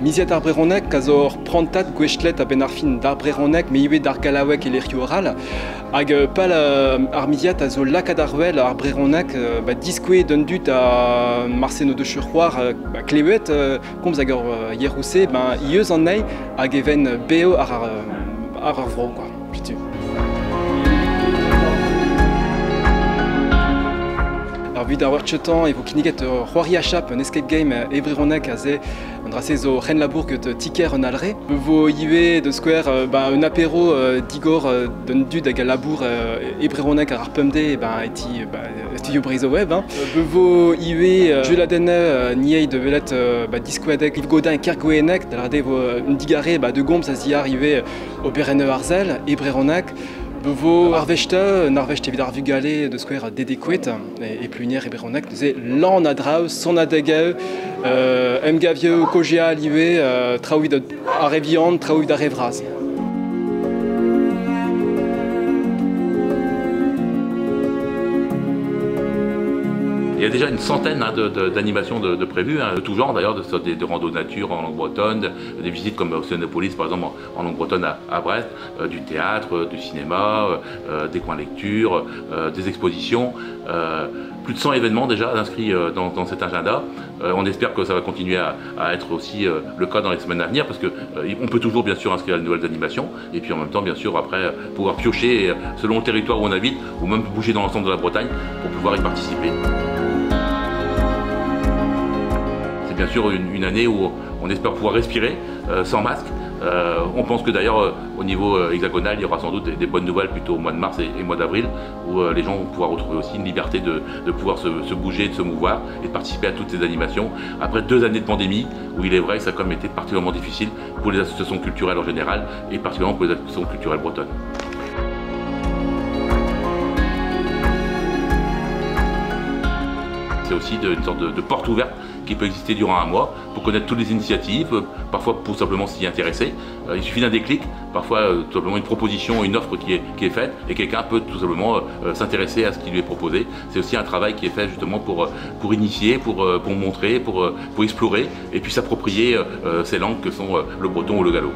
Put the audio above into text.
Miziad ar brezhoneg a zo ur prantad gouestlet a-benn ar fin d'ar brezhoneg met ivez d'ar gallaoueg e lec'hioù arall. Hag pal ar miziad a zo lakaat ar wel ar brezhoneg ba diskouez d'un dud a marse n'o deus c'hoar ba klevet komz hag ur yeroù-se ben ieus anezhi hag e ven bev ar ar vro quoi. Setu. Ar vit ar werchetan e vo kinniget ur c'hoari achap, un escape game e brezhoneg aze an dra-se zo c'henlabour get tiker un alre. Vo ivez de skouer ba, un apéro digor d'un dud hag a labour e brezhoneg ar ar pemde ba, eti ba, studio Breizh Web. Hein. Vo ivez juladenn niei de velet ba, diskouadeg Yves Godin e Kergoueneg, da lâret vo un digare ba, de gomz a ziar ivez oberenn arzel e brezhoneg. Vo ar vechta, un arvest evit ar vugale de skouer dedekouet e plunier e brezhoneg, neuze lan a draoù, son a degeu, emgavioù kojeal ivez, traoù evit ar re vihan, traoù evit ar re vras. Il y a déjà une centaine hein, d'animations de prévues, hein, de tout genre d'ailleurs, de rando nature en langue bretonne, des visites comme Océanopolis par exemple en langue bretonne à Brest, du théâtre, du cinéma, des coins lecture, des expositions. Plus de 100 événements déjà inscrits dans cet agenda. On espère que ça va continuer à être aussi le cas dans les semaines à venir parce qu'on peut toujours bien sûr inscrire de nouvelles animations et puis en même temps bien sûr après pouvoir piocher selon le territoire où on habite ou même bouger dans l'ensemble de la Bretagne pour pouvoir y participer. C'est bien sûr une année où on espère pouvoir respirer sans masque. On pense que d'ailleurs au niveau hexagonal, il y aura sans doute des bonnes nouvelles plutôt au mois de mars et mois d'avril où les gens vont pouvoir retrouver aussi une liberté de pouvoir se bouger, de se mouvoir et de participer à toutes ces animations. Après 2 années de pandémie où il est vrai que ça a quand même été particulièrement difficile pour les associations culturelles en général et particulièrement pour les associations culturelles bretonnes. C'est aussi une sorte de porte ouverte qui peut exister durant un mois pour connaître toutes les initiatives, parfois pour simplement s'y intéresser. Il suffit d'un déclic, parfois tout simplement une proposition, une offre qui est faite et quelqu'un peut tout simplement s'intéresser à ce qui lui est proposé. C'est aussi un travail qui est fait justement pour initier, pour montrer, pour explorer et puis s'approprier ces langues que sont le breton ou le gallo.